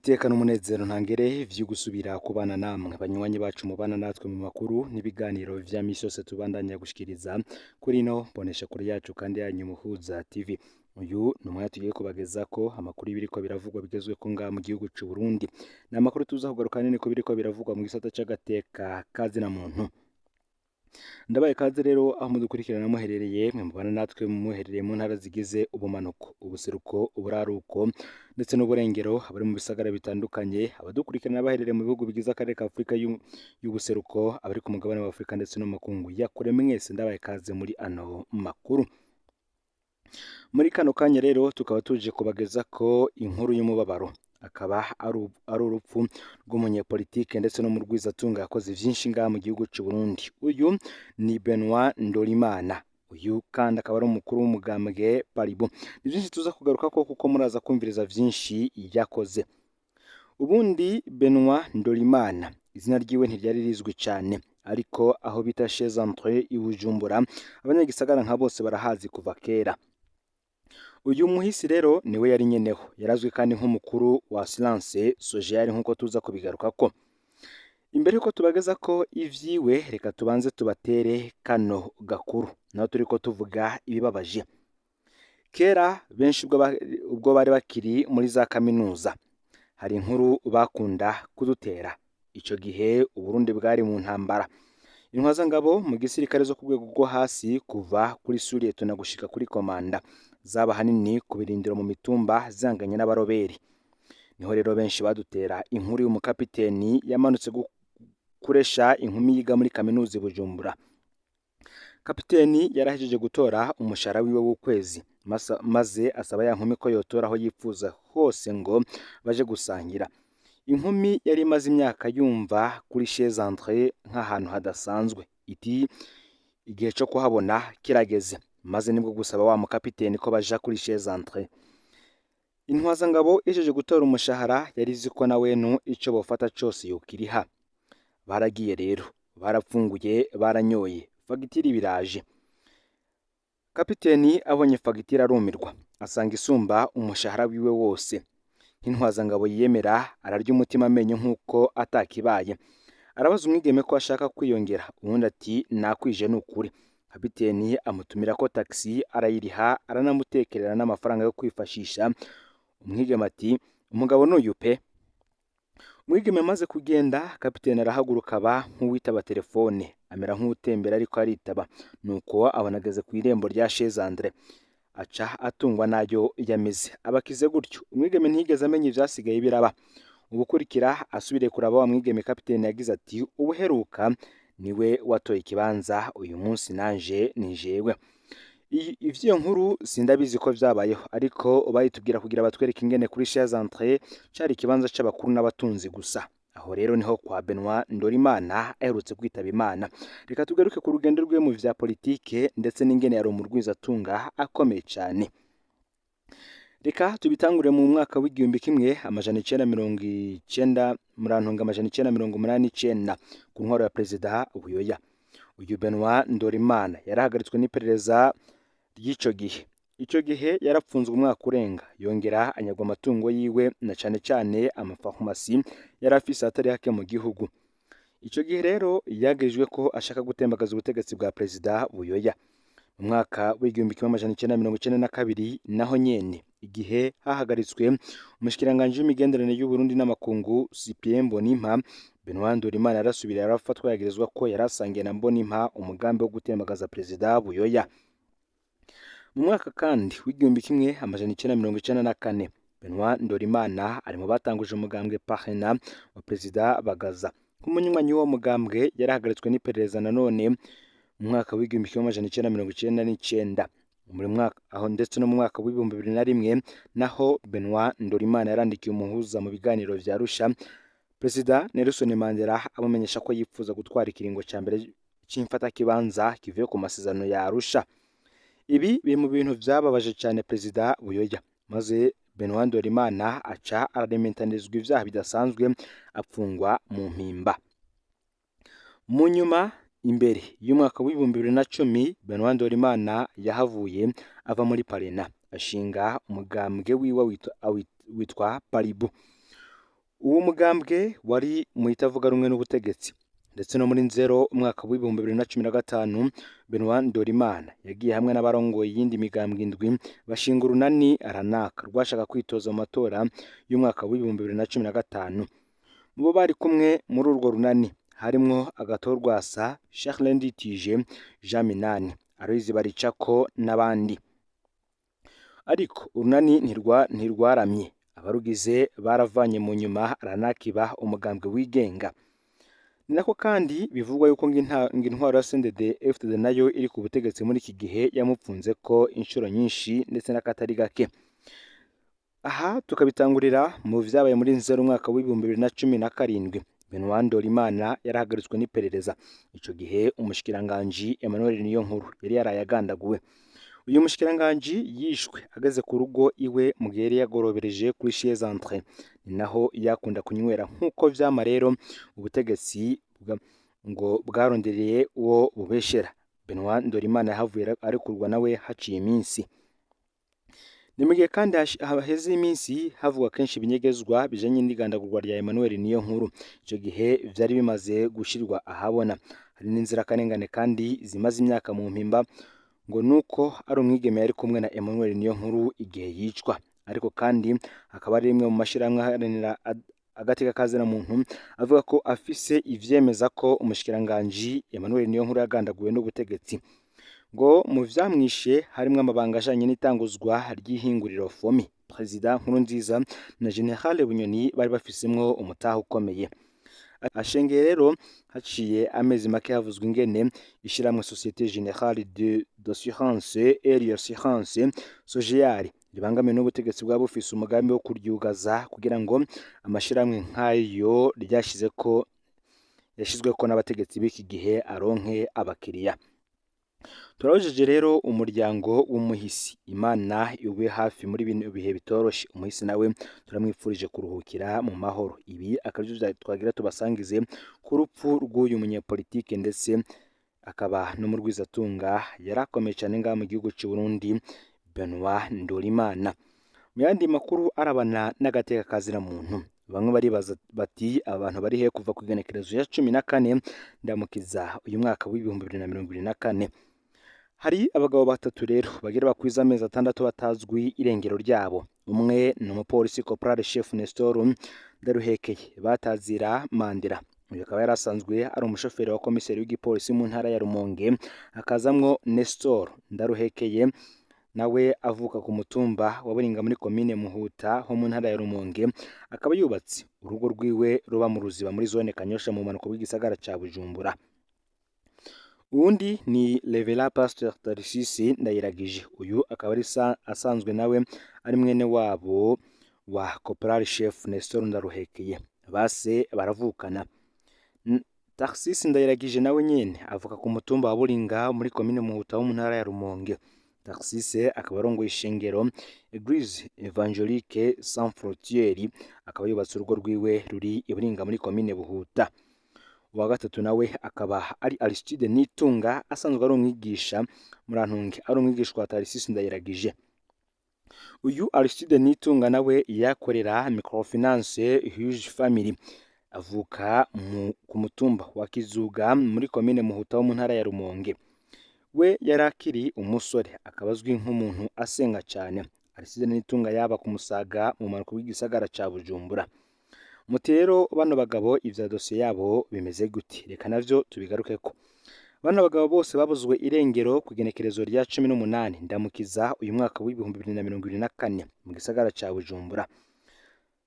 Niteka n'umunezero ntangere vyo gusubira kubana namwe banywanyi bacu mubana natwe mu makuru n'ibiganiro vya misi yose tubandanya gushikiriza kuri ino mboneshakure yacu kandi yanyu Muhuza TV. Uyu ni umwanya tugiye kubagezako amakuru y'ibiriko biravugwa bigezweko ngaha mu gihugu c'u Burundi. Ni amakuru tuza kugaruka nene ku biriko biravugwa mu gisata c'agateka kazina muntu. Ndabaye kaze rero aho mudukurikirana muherereye, mwe mubana natwe muherereye mu ntara zigize ubumanuko, ubuseruko, uburaruko ndetse n'uburengero, abari mu bisagara bitandukanye, abadukurikirana baherereye mu bihugu bigize akarere ka Afurika y'ubuseruko, abari ku mugabane wa Afurika ndetse no mu makungu ya kure, mwese ndabaye kaze muri ano makuru. Muri kano kanya rero tukaba tuje kubagezako inkuru y'umubabaro, akaba ari urupfu rw'umunyepolitike ndetse no mu rwizatunga yakoze vyinshi ngaha mu gihugu c'u Burundi. Uyu ni Benoit Ndorimana. Uyu kandi akaba ari umukuru w'umugambwe Paribu. Ni vyinshi tuza kugarukako kuko muraza kumviriza vyinshi yakoze. Ubundi Benoit Ndorimana izina ryiwe ntiryari rizwi cane, ariko aho bita Chez André i Bujumbura abanyagisagara nka bose barahazi kuva kera. Uyu muhisi rero niwe yari nyeneho, yarazwi kandi nk'umukuru wa Silence Sogeyari nk'uko tuza kubigarukako. Imbere yuko tubagezako ivyiwe, reka tubanze tubatere kano gakuru, naho turiko tuvuga ibibabaje. Kera benshi ubwo bari bakiri muri za kaminuza, hari inkuru bakunda kudutera. Ico gihe Uburundi bwari mu ntambara. Intwazangabo mu gisirikare zo ku rwego rwo hasi kuva kuri suriyetona gushika kuri komanda zaba hanini ku birindiro mu mitumba zihanganye n'abaroberi. Niho rero benshi badutera inkuru y'umukapiteni yamanutse kuresha inkumi yiga muri kaminuza i Bujumbura. Kapiteni yarahejeje gutora umushahara wiwe w'ukwezi, maze asaba ya nkumi ko yotora aho yifuza hose ngo baje gusangira. Inkumi yari imaze imyaka yumva kuri Chez André nk'ahantu hadasanzwe, iti igihe co kuhabona kirageze, maze nibwo gusaba wa mukapiteni ko baja kuri Chez André. Intwazangabo ihejeje gutora umushahara yari izi ko na wenu ico bofata cose yokiriha. Baragiye rero, barapfunguye, baranyoye, fagitire biraje. Kapiteni abonye fagitire arumirwa, asanga isumba umushahara wiwe wose. Nk'intwazangabo yiyemera ararya umutima amenyo nk'uko atakibaye. Arabaza umwigeme ko ashaka kwiyongera, uwundi ati nakwije nukuri. Kapiteni amutumirako taxi arayiriha, aranamutekerera n'amafaranga yo kwifashisha. Umwigeme ati umugabo nuyu pe. Umwigeme amaze kugenda, kapiteni arahaguruka aba nk'uwitaba telefone, amera nk'uwutembera ariko aritaba. Nuko abona ageze kw'irembo rya Chez André, aca atungwa n'ayo yamize, abakize gutyo. Umwigeme ntiyigeze amenya ivyasigaye biraba. Ubukurikira asubiriye kuraba wa mwigeme, kapiteni yagize ati ubuheruka niwe watoye ikibanza, uyu munsi nanje ni jewe. Ivy'iyo nkuru sindabizi ko vyabayeho, ariko bayitubwira kugira batwereke ingene kuri Chez André cari ikibanza c'abakuru n'abatunzi gusa. Aho rero niho kwa Benoit Ndorimana aherutse kwitaba Imana. Reka tugaruke ku rugendo rwiwe mu vya politike ndetse n'ingene yari umurwizatunga akomeye cane. Reka tubitangure mu mwaka w'1990, murantunga, 989 ku ntwaro ya Perezida Buyoya. Uyu Benoit Ndorimana yarahagaritswe n'iperereza ry'ico gihe. Ico gihe yarapfunzwe umwaka urenga, yongera anyagwa amatungo yiwe na cane cane amafarumasi yari afise atari hake mu gihugu. Ico gihe rero yagirijwe ko ashaka gutembagaza ubutegetsi bwa Perezida Buyoya. Mu mwaka w'1992 naho nyene, igihe hahagaritswe umushikiranganji w'imigenderanire y'Uburundi n'amakungu Cyprien Mbonimpa, Benoit Ndorimana yarasubiriye arafatwa, yagirizwa ko yarasangiye na Mbonimpa umugambi wo gutembagaza Perezida Buyoya. Mu mwaka kandi w'1994, Benoit Ndorimana ari mu batanguje umugambwe Parena wa Perezida Bagaza. Nk'umunywanyi w'uwo mugambwe yarahagaritswe n'iperereza nanone mu mwaka w'1999. Muri mwaka aho ndetse no mu mwaka w'2001 naho Benoit Ndorimana yarandikiye umuhuza mu biganiro vya Arusha, Perezida Nelson Mandela, amumenyesha ko yipfuza gutwara ikiringo ca mbere c'imfatakibanza kivuye ku masezerano ya Arusha. Ibi biri mu bintu vyababaje cane Perezida Buyoya, maze Benoit Ndorimana aca ararementanizwa ivyaha bidasanzwe, apfungwa mu mpimba. Mu nyuma imbere y'umwaka w'2010, Benoit Ndorimana yahavuye ava muri Parena, ashinga umugambwe wiwe witwa Paribu. Uwo mugambwe wari mu itavuga rumwe n'ubutegetsi, ndetse no muri Nzero umwaka w'2015 Benoit Ndorimana yagiye hamwe n'abarongoye iyindi migambwe indwi bashinga urunani Aranaka rwashaka kwitoza mu matora y'umwaka w'2015. Mu bo bari kumwe muri urwo runani harimwo Agathon Rwasa, Charles Nditije, Jean Minani, Aloys Baricako n'abandi. Ariko urunani ntirwaramye, abarugize baravanye, mu nyuma Aranaka iba umugambwe wigenga. Ni nako kandi bivugwa yuko ngo intwaro ya CNDD FDD nayo iri ku butegetsi muri iki gihe yamupfunze ko inshuro nyinshi ndetse n'akatari gake. Aha tukabitangurira mu vyabaye muri Nzero umwaka w'2017. Benoit Ndorimana yarahagaritswe n'iperereza. Ico gihe umushikiranganji Emmanuel Niyonkuru yari yaraye agandaguwe. Uyu mushikiranganji yishwe ageze ku rugo iwe mu gihe yari yagorobereje kuri Chez Andre, ni naho yakunda kunywera. Nk'uko vyama rero, ubutegetsi ngo bwarondereye uwo bubeshera. Benoit Ndorimana yahavuye arekurwa nawe haciye iminsi. Ni mu gihe kandi haheze iminsi havugwa kenshi ibinyegezwa bijanye n'igandagurwa rya Emmanuel Niyonkuru. Ico gihe vyari bimaze gushirwa ahabona. Hari n'inzirakarengane kandi zimaze imyaka mu mpimba ngo nuko ari umwigeme yari kumwe na Emmanuel Niyonkuru igihe yicwa. Ariko kandi hakaba ari rimwe mu mashirahamwe aharanira agateka kazina muntu avuga ko afise ivyemeza ko umushikiranganji Emmanuel Niyonkuru yagandaguwe n'ubutegetsi. Ngo mu vyamwishe harimwo amabanga ajanye n'itanguzwa ry'ihinguriro FOMI. Perezida Nkurunziza na General Bunyoni bari bafisemwo umutahe ukomeye. Ashengeye rero haciye amezi make havuzwe ingene ishiramwe Société Générale de d'Assurance et Assurance, SOGEAR, ribangamiwe n'ubutegetsi bwaba bufise umugambi wo kuryugaza kugira ngo amashirahamwe nk'ayo ryashizeko yashizweko n'abategetsi b'iki gihe aronke abakiriya. Turahojeje rero umuryango w'umuhisi, Imana iwe hafi muri bino bihe bitoroshe. Umuhisi nawe turamwifurije kuruhukira mu mahoro. Ibi akaba arivyo twagira tubasangize ku rupfu rw'uyu munyepolitike, ndetse akaba n'umurwizatunga yarakomeye cyane ngaha mu gihugu c'u Burundi, Benoit Ndorimana. Mu yandi makuru arabana n'agateka kazina muntu, bamwe baribaza bati: abantu bari he kuva ku igenekerezo ya 14 Ndamukiza uyu mwaka w'2024? Hari abagabo batatu rero bagira bakwiza amezi 6 batazwi irengero ryabo. Umwe ni umupolisi Corporal Chef Nestor Ndaruhekeye batazira Mandela, uyu akaba yari asanzwe ari umushoferi wa komiseri w'igipolisi mu ntara ya Rumonge. Hakazamwo Nestor Ndaruhekeye, nawe avuka ku mutumba wa Buringa muri komine Muhuta ho mu ntara ya Rumonge, akaba yubatse urugo rwiwe ruba mu Ruziba muri zone Kanyosha mu bumanuko bw'igisagara ca Bujumbura. Uwundi ni Reverend Pastor Tarisisi Ndayiragije, uyu akaba ari asanzwe nawe ari mwene wabo wa Corporal Chef Nestor Ndaruhekeye, base baravukana. Tarsisi Ndayiragije nawe nyene avuka ku mutumba wa Buringa muri komine Muhuta wo mu ntara ya Rumonge. Tarsise akaba arongoye ishengero Eglise Evangelique Sans Frontières, akaba yubatse urugo rwiwe ruri i Buringa muri komine Buhuta. Uwa gatatu nawe akaba ari Aristide Nitunga, asanzwe ari umwigisha, Murantunge, ari umwigisha wa Tarsisi Ndayiragije. Uyu Aristide Nitunga nawe yakorera microfinance Huge Family, avuka ku mutumba wa Kizuga muri komine Muhuta wo mu ntara ya Rumonge. We yari akiri umusore, akaba azwi nk'umuntu asenga cyane. Aristide Nitunga yaba ku Musaga mu bumanuko bw'igisagara ca Bujumbura. Muti rero bano bagabo ivya dosiye yabo bimeze gute? Reka navyo tubigarukeko. Bano bagabo bose babuzwe irengero ku igenekerezo rya 18 Ndamukiza uyu mwaka w'2024 mu gisagara ca Bujumbura.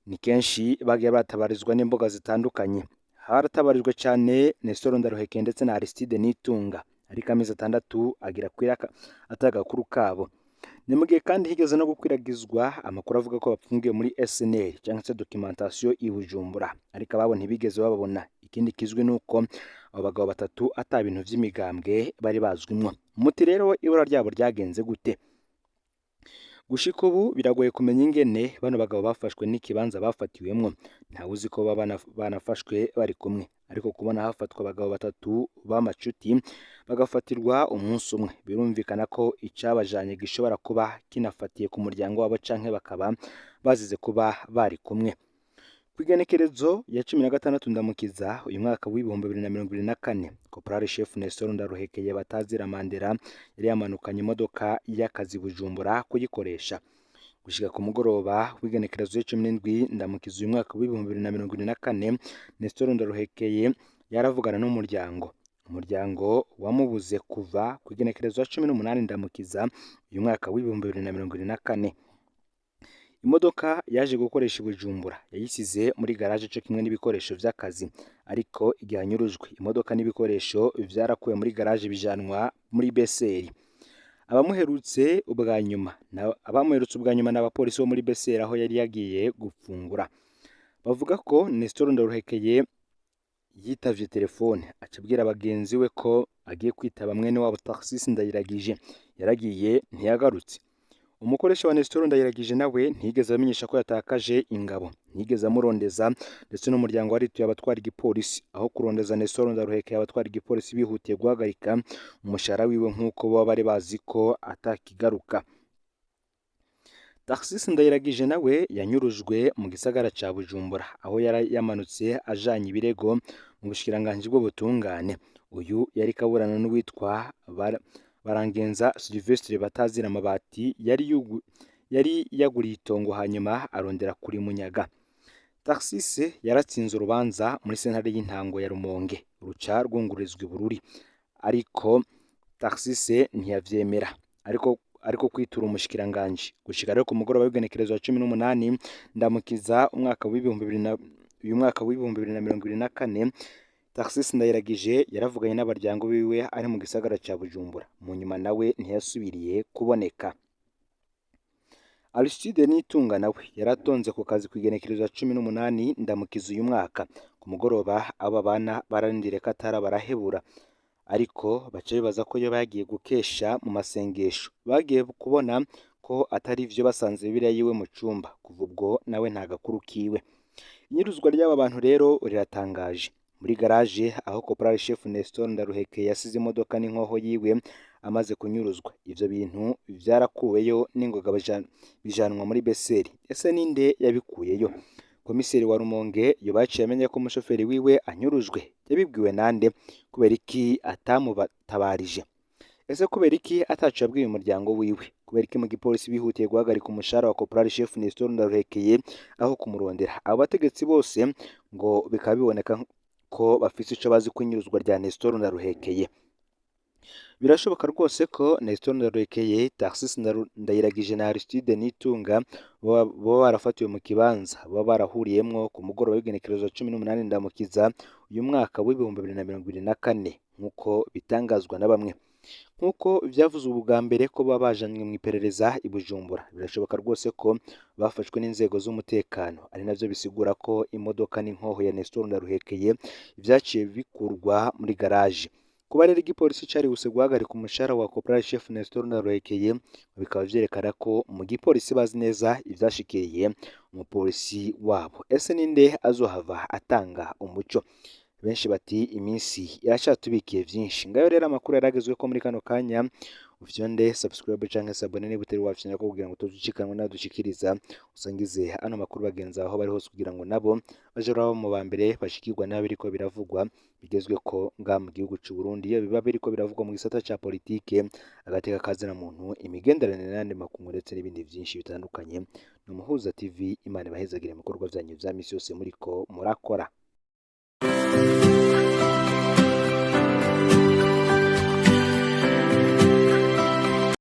Ni kenshi bagiye baratabarizwa n'imbuga zitandukanye. Haratabarijwe cyane Nestor Ndaruheke ndetse na Aristide Nitunga, ariko amezi 6 agira kwira atagakuru kabo. Ni mu gihe kandi higeze no gukwiragizwa amakuru avuga ko bapfungiwe muri SNL cyangwa se documentation i Bujumbura, ariko ababo ntibigeze bababona. Ikindi kizwi ni uko abo bagabo batatu ata bintu vy'imigambwe bari bazwimwo. Muti rero ibura ryabo ryagenze gute? Gushika ubu biragoye kumenya ingene bano bagabo bafashwe n'ikibanza bafatiwemwo. Ntawe uzi ko baba banafashwe bari kumwe, ariko kubona hafatwa abagabo batatu b'amacuti bagafatirwa umunsi umwe, birumvikana ko icabajanye gishobora kuba kinafatiye ku muryango wabo canke bakaba bazize kuba bari kumwe. Kw'igenekerezo ya 16 Ndamukiza uyu mwaka w'2024, Corporal Chef Nestor Ndaruhekeye batazira Mandela yari yamanukanye imodoka y'akazi Bujumbura kuyikoresha. Gushika ku mugoroba w'igenekerezo ya 17 Ndamukiza uyu mwaka w'2024, Nestor Ndaruhekeye yaravugana n'umuryango. Umuryango wamubuze kuva ku igenekerezo ya 18 Ndamukiza uyu mwaka w'2024. Imodoka yaje gukoresha i Bujumbura yayisize muri garage co kimwe n'ibikoresho vy'akazi, ariko igihe anyurujwe imodoka n'ibikoresho vyarakuwe muri garage bijanwa muri Beseri. Abamuherutse ubwa nyuma n'abapolisi bo muri Beseri aho yari yagiye gufungura. Bavuga ko Nestor Ndaruhekeye yitavye telefone aca abwira bagenzi we ko agiye kwitaba mwene wabo Tarcisse Ndayiragije. Yaragiye ntiyagarutse. Umukoresha wa Nestor Ndayiragije nawe ntiyigeze amenyesha ko yatakaje ingabo, ntiyigeze amurondeza, ndetse n'umuryango warituye abatwara igipolisi. Aho kurondeza Nestor Ndaruhekeye, abatwara igipolisi bihutiye guhagarika umushahara wiwe nk'uko boba bari bazi ko atakigaruka. Tarcisse Ndayiragije nawe yanyurujwe mu gisagara ca Bujumbura aho yari yamanutse ajanye ibirego mu bushikiranganji bw'ubutungane. Uyu yariko aburana n'uwitwa Barangenza Sylvestre batazira amabati yari yaguriye itongo hanyuma arondera kurimunyaga. Tarcisse yaratsinze urubanza muri sentare y'intango ya Rumonge, ruca rwungururizwa i Bururi, ariko Tarcisse ntiyavyemera ariko kwitura umushikiranganji. Gushika rero ku mugoroba w'igenekerezo wa 18 Ndamukiza umwaka w'ibihumbi bibiri na uyu mwaka w'2024, Tarcisse Ndayiragije yaravuganye n'abaryango biwe ari mu gisagara ca Bujumbura. Mu nyuma nawe ntiyasubiriye kuboneka. Aristide Nitunga nawe yaratonze ku kazi kw'igenekerezo ya 18 Ndamukiza uyu mwaka. Ku mugoroba abo babana bararindiriye ko atara barahebura, ariko baca bibaza ko yoba yagiye gukesha mu masengesho. Bagiye kubona ko atari ivyo basanze Bibiliya yiwe mu cumba. Kuva ubwo nawe nta gakuru kiwe. Inyuruzwa ry'aba bantu rero riratangaje. Muri garage aho Corporal Chef Nestor Ndaruhekeye yasize imodoka n'inkoho yiwe amaze kunyuruzwa, ivyo bintu vyarakuweyo n'ingoga bijanwa muri Beseri. Ese ninde yabikuyeyo? Komiseri wa Rumonge yoba yaciye amenya ko umushoferi wiwe anyurujwe? Yabibwiwe nande? Kubera iki atamubatabarije? Ese kubera iki ataco yabwiye umuryango wiwe? Kubera iki mu gipolisi bihutiye guhagarika umushahara wa Corporal Chef Nestor Ndaruhekeye aho kumurondera? Abo bategetsi bose ngo bikaba biboneka ko bafise ico bazi ku inyuruzwa rya Nestor Ndaruhekeye. Birashoboka rwose ko Nestor Ndaruhekeye, Tarcisse Ndayiragije na Aristide Nitunga boba barafatiwe mu kibanza baba barahuriyemwo ku mugoroba w'igenekerezo 18 Ndamukiza uyu mwaka w'2024, nk'uko bitangazwa na bamwe. Nk'uko vyavuzwe ubwa mbere ko baba bajanywe mw'iperereza i Bujumbura, birashoboka rwose ko bafashwe n'inzego z'umutekano, ari navyo bisigura ko imodoka n'inkoho ya Nestor Ndaruhekeye vyaciye bikurwa muri garage. Kuba rero igipolisi carihuse guhagarika umushahara wa Corporal Chef Nestor Ndaruhekeye bikaba vyerekana ko mu gipolisi bazi neza ivyashikiriye umupolisi wabo. Ese ninde azohava atanga umuco? Benshi bati iminsi iracatubikiye vyinshi. Ngayo rero amakuru yaragezweko muri kano kanya. Ufyonde subscribe canke s'abonner niba utari wafyonda ko kugira ngo utozucikanwa nadushikiriza, usangize ano makuru bagenzi aho bari hose kugira ngo nabo baje baraba mu ba mbere bashikirwa n'abiriko biravugwa bigezweko nga mu gihugu c'u Burundi, iyo biba biriko biravugwa mu gisata ca politike, agateka kazina muntu, imigenderanire n'ayandi makungu ndetse n'ibindi vyinshi bitandukanye. Ni Umuhuza TV, Imana ibahezagire mu bikorwa vyanyu vya misi yose muriko murakora.